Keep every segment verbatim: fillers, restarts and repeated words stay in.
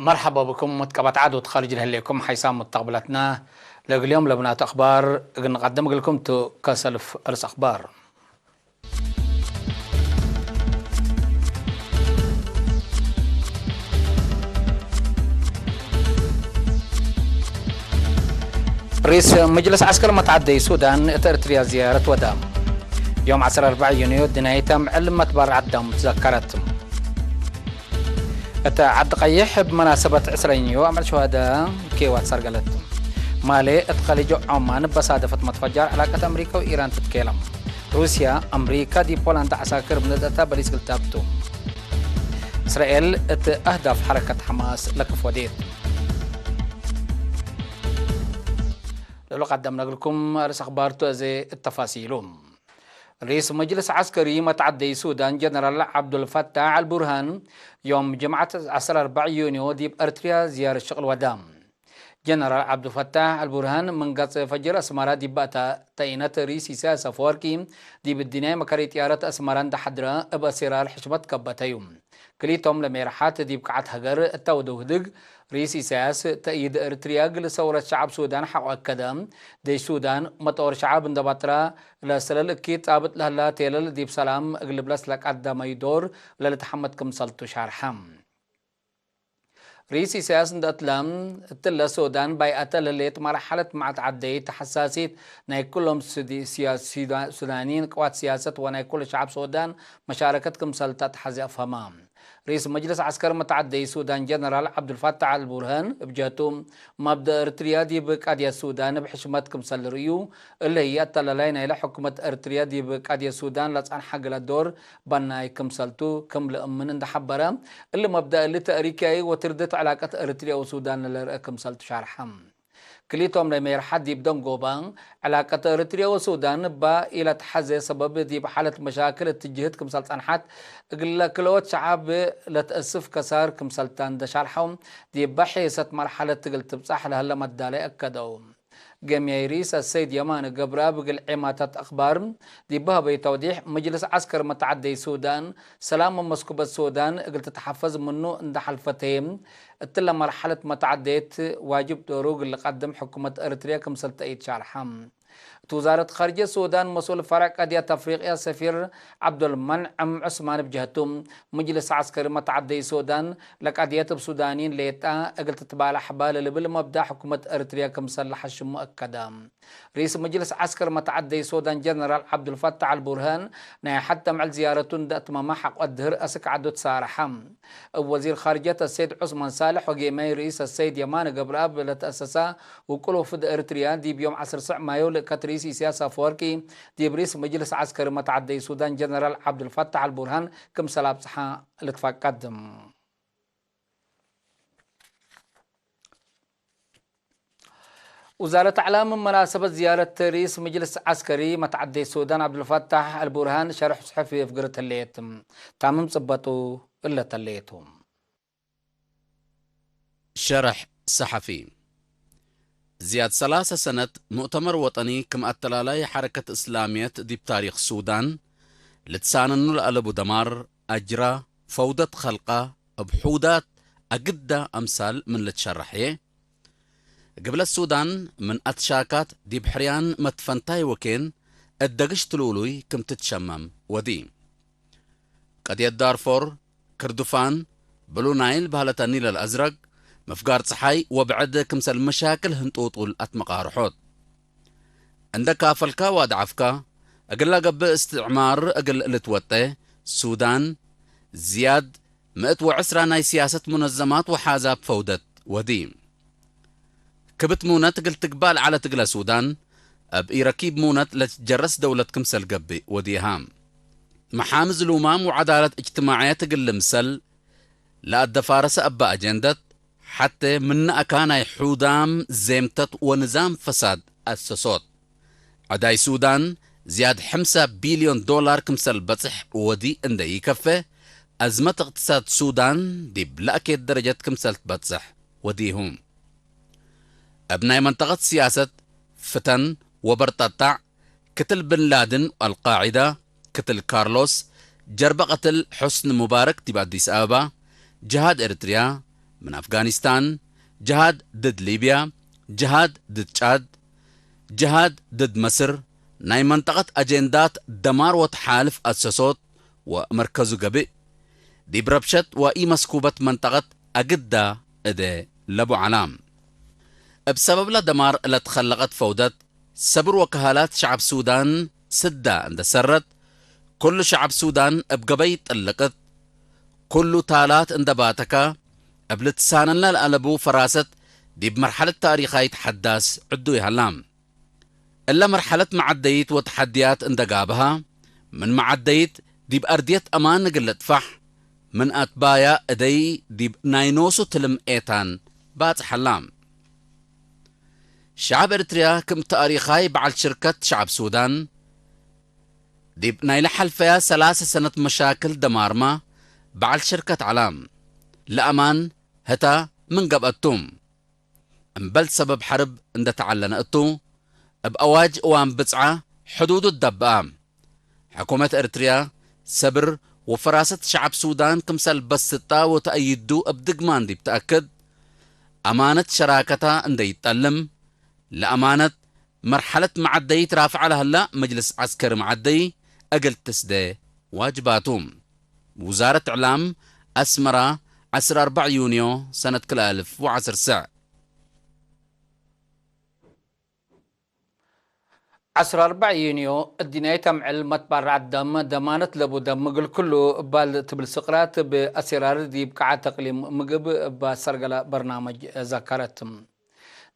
መርሐባ ብኩም መትቀበት ዐድ ወትካርጅ ለህሌኩም ሐይሳም ሙተቅብለትና። ለእግል ዮም ለብናቱ አክባር እግል ንቀድም እግልኩም ቱ። ከሰልፍ ርእስ አክባር። ርኢስ ምጅልስ ዐስከር መትዐደይ ሱዳን እት ኤርትርያ ዝያረት ወደ። ዮም ዐስር አርበዕ ዩንዮ ድናይት አምዕል መትበርዐት ዳም ትዘከረት። እት ዐዲ ቀይሕ እብ መናሰበት ዕስረንዮ አምዕል ሸሃዳ ኬዋት ሰርገለት። ማሌ እት ከሊጅ ዖማን እበ ሳደፈት መትፈጃር ዕላቀት አምሪከ ወኢራን ትትኬለም። ሩስያ፣ አምሪከ ዲብ ፖላንድ ዐሳክር እብ ነድአተ በሊስ እግል ታብቱ። እስራኤል እት አህዳፍ ሐረከት ሐማስ ለክፍ ወዴት። ለእሉ ቀደምነ እግልኩም አርእስ አክባር ቱ፣ አዜ እት ተፋሲሉ። ርኢስ መጅልስ ዐስከሪ መትዐደይ ሱዳን ጀነራል ዐብዱልፈታሕ አልቡርሃን፣ ዮም ጅምዐት ዐስር አርበዕ ዩንዮ ዲብ ኤርትርያ ዝያረት ሽቅል ወዳ። ጀነራል ዐብዱልፈታሕ አልቡርሃን ምን ገጽ ፈጅር አስመራ ዲብ ባእታ ተኢነት ርኢስ ኢሳያስ አፈወርቂ ዲብ እድንያይ መከሪ ጥያረት አስመራ እንደ ሐድረ እብ አሴራል ሕሽመት ከበተዩ። ክሊቶም ለሜርሓት ዲብ ቀዓት ሀገር እተ ወደው ህድግ፣ ርኢስ ኢሳያስ ተእይድ ኤርትርያ እግል ሰውረት ሸዐብ ሱዳን ሐቆ አከደ፣ ዴሽ ሱዳን መጠወር ሸዐብ እንደ ባጥራ ለሰለል እኪት ጻብጥ ለህላ ቴለል ዲብ ሰላም እግል ልብለስ ለቀደመዩ ዶር ለልትሐመድ ክምሰልቱ ሻርሐ። ርኢስ ኢሳያስ እንደ እትለ፣ እትለ ሱዳን ባይአተ ለህሌት መርሐለት መትዐደይት ሐሳሲት ናይ ኩሎም ሱዲ-፣ ሲያ-፣ ሱዳ-፣ ሱዳኒን ቅዋት ሲያሰት ወናይ ኩሉ ሸዐብ ሱዳን መሻረከት ክምሰልተ ተሐዜ አፍሀመ። ርኢስ መጅልስ ዐስከር መትዐደይ ሱዳን ጀነራል ዐብዱልፋታሕ አልቡርሃን እብ ጀህቱ፣ መብደእ ኤርትርያ ዲብ ቃድየት ሱዳን እብ ሕሽመት ክምሰል ልርእዩ፣ እሊ ህዬ አተላላይ ናይለ ሕኩመት ኤርትርያ ዲብ ቃድየት ሱዳን ለጸንሐ ግለ ዶር በናይ ክምሰልቱ ክም ልእምን እንደ ሐበረ፣ እሊ መብደእ እሊ ተእሪክያይ ወትርደት ዕላቀት ኤርትርያ ወሱዳን ለልርአ ክምሰልቱ ሻርሐ። ክሊቶም ለሜርሐት ዲብ ደንጎበ፣ ዕላቀት ኤርትርያ ወሱዳን እባ ኢለትሐዜ ሰበብ ዲብ ሓለት መሻክል እት ጅህድ ክምሰል ጸንሐት፣ እግለ ክልኦት ሸዐብ ለትአስፍ ከሳር ክምሰልታ እንደ ሻርሐው፣ ዲበ ሔሰት መርሐለት እግል ትብጸሕ ለህለ መዳላይ አከደው። ገምያይ ርኢስ አሰይድ የማነ ገብረአብ እግል ዔማታት አክባር ዲብ ሀበዩ ተውዲሕ፣ መጅልስ ዐስከር መትዐደይ ሱዳን፣ ሰላም ወመስኩበት ሱዳን እግል ትትሐፈዝ ምኑ እንደ ሐልፈት ህዬ፣ እትለ መርሐለት መትዐደየት ዋጅብ ዶሩ እግል ልቀድም ሕኩመት ኤርትርያ ክምሰል ተአይድ ሻርሐ። እት ውዛረት ካርጅየት ሱዳን መስኡል ፈርዕ ቀድየት አፍሪቅያ ሰፊር ዐብዱልመንዕም ዑስማን እብ ጀህቱ፣ መጅልስ ዐስከሪ መትዐደይ ሱዳን ለቀድየት እብ ሱዳንይን ሌጠ እግል ትትባለሕ በ ለልብል መብደእ ሕኩመት ኤርትርያ ክምሰል ለሐሽሙ አከደ። ርኢስ መጅልስ ዐስከር መትዐደይ ሱዳን ጀነራል ዐብዱልፈታሕ አልቡርሃን ናይ ሐቴ አምዕል ዝያረቱ እንደ አትመመ ሐቆ አድህር አስክ ዐዱ ትሳረሐ። እብ ወዚር ካርጅየት አሰይድ ዑስማን ሳልሕ ወጌማይ ርኢስ አሰይድ የማነ ገብረአብ ለተአሰሰ ውቁል ወፍድ ኤርትርያ ዲብ ዮም ዐስር ሰዕ ማዮ ልእከት ርኢስ ኢሳያስ አፈወርቂ ዲብ ርኢስ መጅልስ ዐስከሪ መትዐደይ ሱዳን ጀነራል ዐብዱልፈታሕ አልቡርሃን ክምሰል አብጽሐ ልትፈቀድ። ውዛረት አዕላም ምን መናሰበት ዝያረት ርኢስ መጅልስ ዐስከሪ መትዐደይ ሱዳን ዐብዱልፈታሕ አልቡርሃን ሸርሕ ጽሑፊ አፍግርት ህሌት። ታምም ጽበጡ እለ ተሌቱ። ሸርሕ ሰሐፊ። ዝያድ ሰላሰ ሰነት ሙእተመር ወጠኒ ክም አተላላይ ሐረከት እስላምየት ዲብ ታሪክ ሱዳን ልትሳነኑ ለአለቡ ደማር፣ አጅራ፣ ፈውደት ከልቃ፣ እብ ሑዳት አግዳ አምሳል ምን ልትሸረሕ ህዬ፣ ግብለት ሱዳን ምን አትሻካት ዲብ ሕርያን መትፈንታይ ወኬን እት ደግሽ ትሉሉይ ክም ትትሸመም ወዲ። ቀድየት ዳርፎር፣ ክርዱፋን፣ ብሉ ናይል፣ በህለት አኒል አልአዝረግ፣ ምፍጋር ጸሓይ ወብዕድ ክምሰል መሻክል ህንጡጡል አትመቃርሖት። እንደ ካፈልካ ወአድዓፍካ፣ እግለ ገብእ እስትዕማር እግል ልትወጤ፣ ሱዳን፣ ዝያድ ምእት ወዕስራ ናይ ሲያሰት ሙነዘማት ወሓዛብ ፈውደት ወዲ። ክብት ሙነት እግል ትግባእ ለዐለት እግለ ሱዳን፣ እብ ኢረኪብ ሙነት ለትጀረስ ደውለት ክምሰል ገብእ ወዲሃ። መሓምዝ ሉማም ወዐዳለት እጅትማዕየት እግል ልምሰል ለአደፋረሰ እበ አጀንደት፣ ሐቴ ምነ አካናይ ሑዳም ዜምተት ወንዛም ፈሳድ አሰሶት። ዐዳይ ሱዳን ዝያድ ሐምሳ ቢልዮን ዶላር ክምሰል በጽሕ ወዲ እንደ ኢከፌ፣ አዝመት እቅትሳድ ሱዳን ዲብ ለአኬት ደረጀት ክምሰል ትበጽሕ ወዲሁ። እብ ናይ መንጠቀት ሲያሰት፣ ፍተን ወበርጠጣዕ፣ ክትል ብን ላድን አልቃዒዳ፣ ክትል ካርሎስ፣ ጀርበ ቀትል ሑስኒ ሙባረክ ዲብ አዲስ አበባ፣ ጅሃድ ኤርትርያ፣ ምን አፍጋኒስታን፣ ጅሃድ ድድ ሊብያ፣ ጅሃድ ድድ ጫድ፣ ጅሃድ ድድ መስር፣ ናይ መንጠቀት አጄንዳት ደማር ወተሓልፍ አሰሶት ወመርከዙ ገብእ፣ ዲብ ረብሸት ወኢመስኩበት መንጠቀት አግዳ እዴ ለቡ ዐላ። እብ ሰበብለ ደማር ለትከለቀት ፈውደት፣ ሰብር ወከሃላት ሸዐብ ሱዳን ስዳ እንደ ሰረት፣ ኩሉ ሸዐብ ሱዳን እብ ገበይ ጥልቅት፣ ኩሉ ታላት እንደ ባተካ፣ እብ ልትሳነነ ለአለቡ ፈራሰት ዲብ መርሐለት ታሪኻይት ሐዳስ ዕዱይ ሀላ። እለ መርሐለት መዐደይት ወተሐድያት እንደ ጋብሃ፣ ምን መዐደይት ዲብ አርድየት አማን እግል ልጥፋሕ፣ ምን አትባያ እደይ ዲብ ናይ ኖሱ ትልም ኤታን ባጽሕ ሀላ። ሸዐብ ኤርትርያ ክም ታሪኻይ በዐል ሽርከት ሸዐብ ሱዳን፣ ዲብ ናይ ለሐልፈያ ሰላሰ ሰነት መሻክል ደማርማ በዐል ሽርከት ዐላ። ለአማን ህታ ምን ገብአቱ፣ እምበል ሰበብ ሐርብ እንደ ተዐለነ እቱ፣ እብ አዋጅ እዋን ብጽዓ ሕዱዱ ትደብአ። ሕኩመት ኤርትርያ ሰብር ወፈራሰት ሸዐብ ሱዳን ክምሰል በስጣ ወተአይዱ እብ ድግማን ዲብ ተአክድ፣ አማነት ሸራከታ እንደ ይጠልም፣ ለአማነት መርሐለት መዐደይት ራፍዐ ለሀላ መጅልስ ዐስከሪ መዐደይ እግል ትስዴ ዋጅባቱ። ውዛረት እዕላም፣ አስመራ፣ ዐስር አርበዕ ዩንዮ ሰነት ክልኤ አልፍ ወዐስር ሰዕ። ዐስር አርበዕ ዩንዮ፣ እድንያይት አምዕል መትባረዐት ደም፣ ደማነት ለቡ ደም እግል ኩሉ እባል ትብል ስቅራት እብ አሴራር ዲብ ቀዓት እቅሊም ምግብ እባ ሰርገለ በርናመጅ ዘከረት።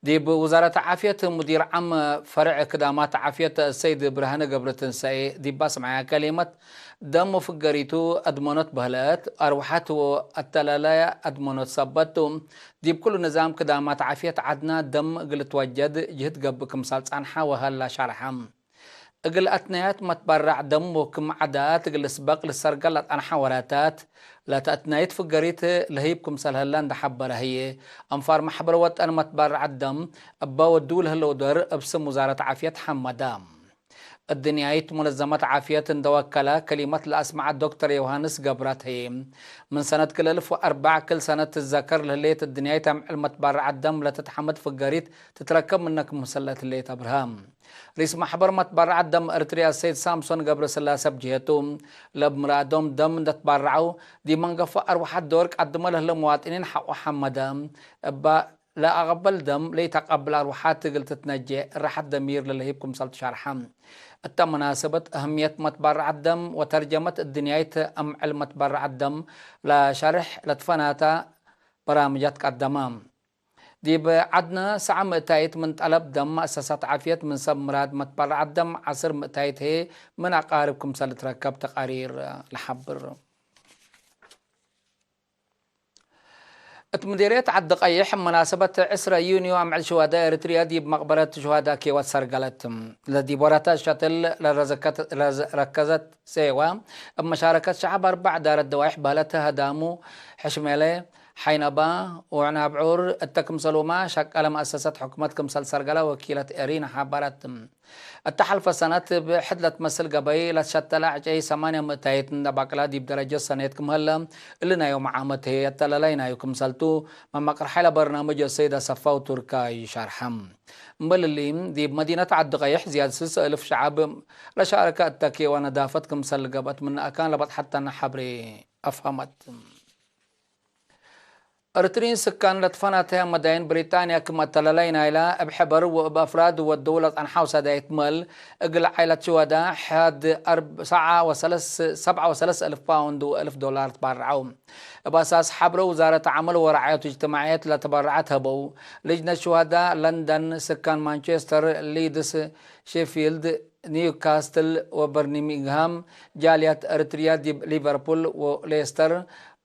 ዲብ ውዛረት ዓፍየት ሙዲር ዓም ፈርዕ ክዳማት ዓፍየት ሰይድ ብርሃነ ገብረትንሳኤ ዲብ አስመዐያ ከሊመት፣ ደም ወፍገሪቱ አድመኖት በህለት፣ አርወሐት ወአተላላያ አድመኖት ሰበት ቱ። ዲብ ኩሉ ንዛም ክዳማት ዓፍየት ዐድና ደም እግል ልትወጀድ ጅህድ ገብእ ክምሰል ጸንሐ ወሀላ ሸርሐ። እግል አትናያት መትበረዕ ደም ወክም ዐዳት እግል ልስበቅ ልሰርገል ለጸንሐ ወራታት፣ ለተአትናይት ፍገሪት ለህይብ ክምሰል ህለ እንደ ሐበረ ህዬ፣ አንፋር መሕበር ወጠን መትበረዕ ደም እበ ወድው ለህለው ዶር እብ ስም ውዛረት ዓፍየት ሐመደ። እድንያይት ሙነዘመት ዓፍየት እንደ ወከለ ከሊመት ለአስመዐ ዶክተር ዮሃንስ ገብራት ህዬ፣ ምን ሰነት ክል እልፍ ወአርበዕ ክል ሰነት ትዘከር ለህሌት እድንያይት አምዕል መትበረዕ ደም ለትትሐመድ ፍገሪት ትትረከብ ምነ ክምሰል ለትሌት አብርሃም። ሪስ መሕበር መትበረዐት ደም ኤርትርያ ሰይድ ሳምሶን ገብረስላሰ እብ ጅሄቱ፣ ለእብ ምራዶም ደም እንደ ትባረዐው፣ ዲብ መንገፎ አርወሐት ዶር ቀድመ ለህለ መዋጥኒን ሐቆ ሐመደ። እበ ለአቀበል ደም ለኢተቀብል አርወሐት እግል ትትነጄ፣ ራሐት ደሚር ለለህይብ ክምሰል ትሸርሐ። እተ መናሰበት፣ አህምየት መትበረዐት ደም ወተርጀመት እድንያይት አምዕል መትበረዐት ደም ለሸርሕ ለትፈናተ በራምጃት ቀደመ። ዲብ ዐድነ ሰዐ ምእታይት ምን ጠለብ ደም መአሰሳት ዓፍየት፣ ምን ሰብ ምራድ መትበረዐት ደም ዐስር ምእታይት ህዬ ምን አቃርብ ክምሰል ልትረከብ ተቃሪር ለሐብር። እት ምዲርየት ዐዲ ቀይሕ፣ መናሰበት ዕስረ ዩንዮ አምዕል ሽዋዳ ኤሪትርያ ዲብ መቅበረት ሽዋዳ ኬወት ሰርገለት። ለዲብ ወረተ ሸትል ለረዘከት-፣ ለረከዘት ሴዋ፣ እብ መሻረከት ሸዐብ አርበዕ ዳረት ደዋይሕ በህለት፣ ሀዳሙ፣ ሕሽሜለ፣ ሐይነባ ወዕናብዑር እተ ክምሰሉመ ሸቀለ መአሰሰት ሕኩመት ክምሰል ሰርገለ ወኪለት ኤሪና ሐበረት። እተ ሐልፈ ሰነት እብ ሕድ ለትመስል ገበይ ለትሸተለ ዕጨይ ሰማንያ ምእታይት እንደ ባቅላ ዲብ ደረጀት ሰኔት ክም ህለ፣ እሊ ናዮም ዓመት ህዬ አተላላይ ናዩ ክምሰልቱ መመቅርሓይ ለበርናምጅ አሰይድ አሰፋው ቱርካይ ሸርሐ። እምበል እሊ፣ ዲብ መዲነት ዐዲ ቀይሕ ዝያድ ስስ እልፍ ሸዐብ ለሻረከ እተ ኬዋ ነዳፈት ክምሰል ገብአት ምነ አካን ለበጽሐት ተነ ሐብሬ አፍሀመት። እርትሪን ስካን ለትፈናተያ መዳይን ብሪጣንያ ክም አተላላይ ናይላ እብ ሕበር ወእብ አፍራድ ወደው ለጸንሐው ሰዳይት መል፣ እግል ዓይለት ሽዋዳ ሐድ አርብ-፣ ሰዓ ወሰለስ-፣ ሰብዓ ወሰለስ እልፍ ፓውንድ ወእልፍ ዶላር ትባረዐው። እብ አሳስ ሐብረ ውዛረት ዐመል ወረዓየቱ እጅትማዕየት ለተበረዐት ሀበው። ልጅነት ሽዋዳ ለንደን፣ ስካን ማንቼስተር፣ ሊድስ፣ ሼፊልድ፣ ኒውካስትል ወበርሚንግሃም፣ ጃልያት እርትርያ ዲብ ሊቨርፑል ወሌስተር፣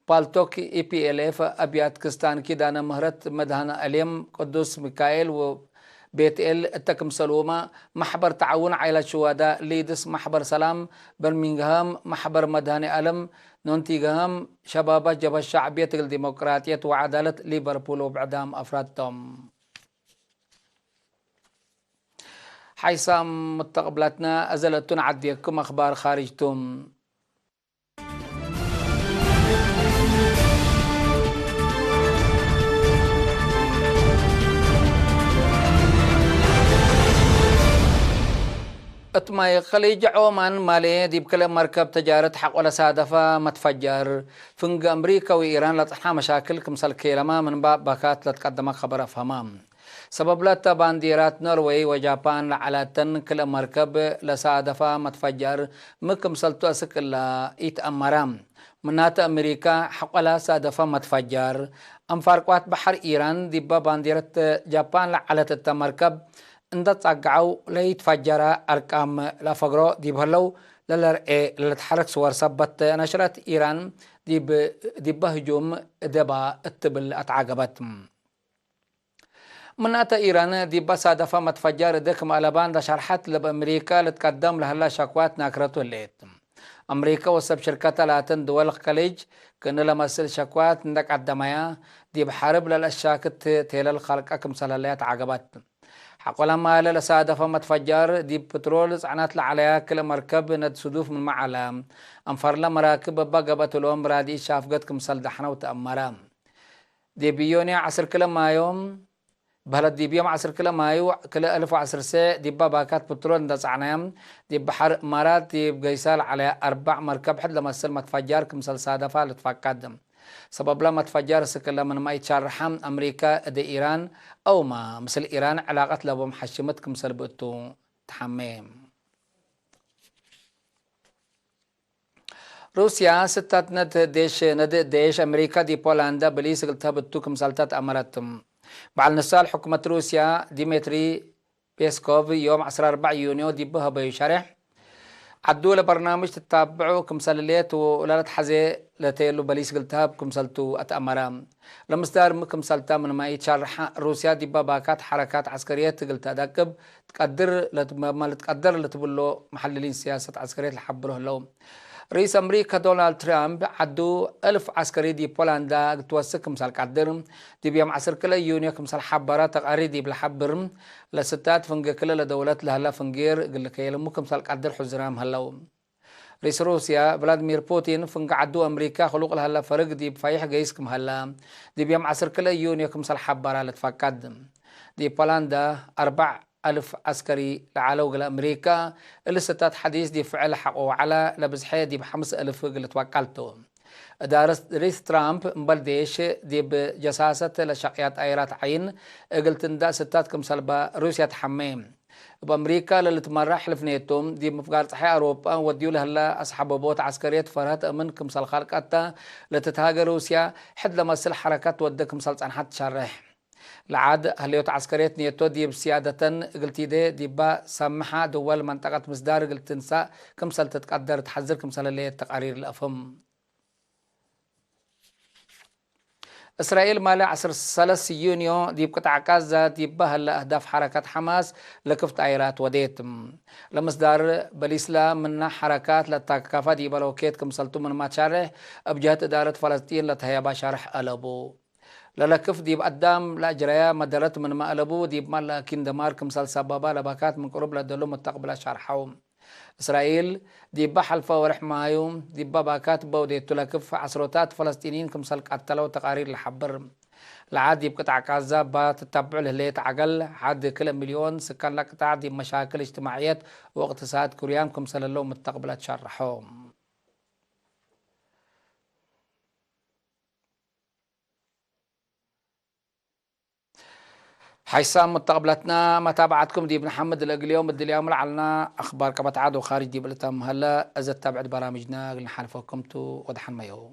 ፓልቶክ፣ ኢፒኤልኤፍ፣ አብያት ክስታን፣ ኪዳነ ምህረት፣ መድኃኔ ዓለም፣ ቅዱስ ሚካኤል ወቤትኤል እተ ክምሰልሁመ፣ መሕበር ተዓውን ዓይላት ሽዋዳ፣ ሊድስ፣ መሕበር ሰላም፣ በርሚንግሃም፣ መሕበር መድኃኔ ዓለም፣ ኖቲንግሃም፣ ሸባባት ጀብሀት ሸዕብየት እግል ዲሞቅራጥየት ወዐዳለት ሊቨርፑል ወብዕዳም አፍራድ ቶም። ሓይሳም ሙተቅብላትና፣ እዘ ለእቱ ነዐድየኩም አኽባር ኻርጅ ቱ። እት ማይ ከሊጅ ዖማን ማሌ ዲብ ክልኤ መርከብ ተጃረት ሐቆ ለሳደፈ መትፈጀር፣ ፍንግ አምሪከ ወኢራን ለጸንሐ መሻክል ክምሰል ኬለመ ምንባእ ባካት ለትቀደመ ከበር አፍሀመ። ሰበብ ለተ ባንዲራት ኖርዌይ ወጃፓን ለዐለተን ክልኤ መርከብ ለሳደፈ መትፈጀር ሚ ክምሰልቱ አስክ እለ ኢተአመረ። ምናተ አምሪከ ሐቆ ለሳደፈ መትፈጀር፣ አንፋር ቅዋት በሐር ኢራን ዲበ ባንዲረት ጃፓን ለዐለት እተ መርከብ እንደ ጻግዐው ለኢትፈጀረ አርቃም ለፈግሮ ዲብ ህለው ለለርኤ ለልትሐረክ ስወር ሰበት ነሽረት ኢራን ዲብ፣ ዲበ ህጁም እደባ እት ትብል አትዓገበት። ምናተ ኢራን ዲበ ሳደፈ መትፈጀር እደ ክም አለባን ለሸርሐት ለበአምሪከ ልትቀደም ለህለ ሸክዋት ናክረቱ ህሌት። አምሪከ ወሰብ ሽርከተ ላተን ድወል ከሊጅ ክእነ ለመስል ሸክዋት እንደ ቀደመያ ዲብ ሐርብ ለለአሻክት ቴለል ከልቀ ክምሰል ህለያ ተዓገበት። ሐቆለ ማለ ለሳደፈ መትፈጀር ዲብ ፕትሮል ጸዕነት ለዐለያ ክልኤ መርከብ ነድ ስዱፍ ምንመ ዐለ፣ አንፈርለ መራክብ እበ ገብአት እሎም ራድኢት ሻፍገት ክምሰል ደሐነው ተአመረ። ዲብ ዮንዮ ዐስር ክለ ማዮ፣ በህለት ዲብ ዮም ዐስር ክለ ማዩ ክለ አልፍ ወዐስር ሰዕ ዲበ ባካት ፕትሮል እንደ ጸዕነ፣ ዲብ በሐር እማራት ዲብ ገይሳ ለዐለ አርበዕ መርከብ ሕድ ለመስል መትፈጃር ክምሰል ሳደፋ ልትፈቀድ። ሰበብለ መትፈጃር እስክለ ምንመ ኢትሸርሐ፣ አምሪከ እደ ኢራን አውመ ምስል ኢራን ዕላቀት ለቦም ሐሽምት ክምሰል ብእቱ ተሐሜ። ሩስያ ስታት ነድ ዴሽ፣ ነድ ዴሽ አምሪካ ዲብ ፖላንዳ ብሊስ እግል ተህብ እቱ ክምሰልተ ተአመረት። በዐል ንሳል ሕኩመት ሩስያ ዲሜትሪ ፔስኮቭ ዮም ዐስራ አርበዕ ዩንዮ ዲብ ሀበዩ ሸሬሕ፣ ዐዱ ለበርናምጅ ትታብዑ ክምሰል ህሌት ወለልትሐዜ ለተየሉ በሊስ እግል ተህብ ክምሰልቱ አትአመረ። ለምስዳር ሚ ክምሰልተ ምንመ ኢትሸርሐ፣ ሩስያ ዲበ ባካት ሐረካት ዐስከርየት እግል ተአደቅብ ትቀድር ለት-፣ መ-፣ ለትቀደር ለትብሎ መሐልሊን ስያሰት ዐስከርየት ለሐብሮ ህለው። ርኢስ አምሪከ ዶናልድ ትራምፕ ዐዱ እልፍ ዐስከሪ ዲብ ፖላንዳ እግል ትወስክ ክምሰል ቀድር፣ ዲብ ዮም ዐስር ክለ ዩንዮ ክምሰል ሐበረ ተቃሪ ዲብ ለሐብር፣ ለስታት ፍንጌ ክለ ለደውለት ለህለ ፍንጌር እግል ልከየልሙ ክምሰል ቀድር ሑዝራም ህለው። ርኢስ ሩስያ ቭላድሚር ፑቲን፣ ፍንጌ ዐዱ አምሪካ ክሉቅ ለህለ ፈርግ ዲብ ፈይሕ ገይስ ክም ሀላ፣ ዲብ ዮም ዐስር ክለ ዩንዮ ክምሰል ሐበረ ልትፈቀድ። ዲብ ፖላንዳ አርበዕ አልፍ ዐስከሪ ለዐለው እግለ አምሪካ፣ እሊ ስታት ሐዲስ ዲብ ፍዕል ሐቆ ወዐለ፣ ለብዝሐ ዲብ ሐምስ አልፍ እግል ልትወቀል ቱ። እዳረት ርኢስ ትራምፕ እምበል ዴሽ ዲብ ጀሳሰት ለሸቅያት ጣይራት ዐይን እግል ትንዳእ ስታት ክምሰል በ ሩስያ ተሐሜ። እብ አምሪካ ለልትመረሕ ሕልፍ ኔቶ፣ ዲብ ምፍጋር ጸሓይ አውሮጳ ወድዩ ለህለ አስሐበቦት ዐስከርየት ፈርሀት አምን ክምሰል ከልቀተ ለትትሃገ ሩስያ፣ ሕድ ለመስል ሐረካት ወደ ክምሰል ጸንሐት ትሸሬሕ። ለዓድ ህልዮት ዐስከርየት ኔቶ ዲብ ስያደተን እግል ቲዴ ዲባ ሳምሐ ድወል መንጠቀት ምስዳር እግል ትንሳእ ክምሰል ትትቀደር ተሐዝር ክምሰል ህሌት ተቃሪር ለአፍህም። እስራኤል ማለ ዐስር ሰለስ ዩንዮ ዲብ ቅጣዕ ጋዛ ዲባ ህለ አህዳፍ ሐረካት ሐማስ ለክፍ ጣይራት ወዴት። ለምስዳር በሊስላ ምነ ሐረካት ለታካፋ ዲበ ሮኬት ክምሰልቱ ምንመ ትሸሬሕ፣ እብ ጀህት እዳረት ፈለስጢን ለተህየባ ሸርሕ አለቡ። ለለክፍ ዲብ አዳም ለአጅረያ መደረት ምንመ አለቡ፣ ዲብ መ ለኪን ደማር ክምሰል ሰበባ ለባካት ምን ቅሩብ ለደሉ ሙተቅብለ ሸርሐው። እስራኤል ዲበ ሐልፈ ወርሕ ማዩ ዲበ ባካት በውዴቱ ለክፍ ዐስሮታት ፈለስጢንይን ክምሰል ቀተለው ተቃሪር ለሐብር። ለዓድ ዲብ ቅጣዕ ጋዛ እባ ትታብዑ ለህሌት ዐገል ሐድ ክልኤ ሚልዮን ስካን ለቅጣዕ ዲብ መሻክል እጅትማዕየት ወእቅትሳድ ኩርያም ክምሰል ህለው ሙተቅብለ ትሸርሐው። ሐይሳም ሙተቅብለትና መታብዐትኩም ዲብ ነሐምድ። ለእግል ዮም እድልያሙ ለዐልና አኽባር ቀበት ዐድ ወኻርጅ ዲብ ልተም ሀለ። እዘ ተብዕድ በራምጅና እግል ነሓልፈኩም ቱ። ወደሐን መየው።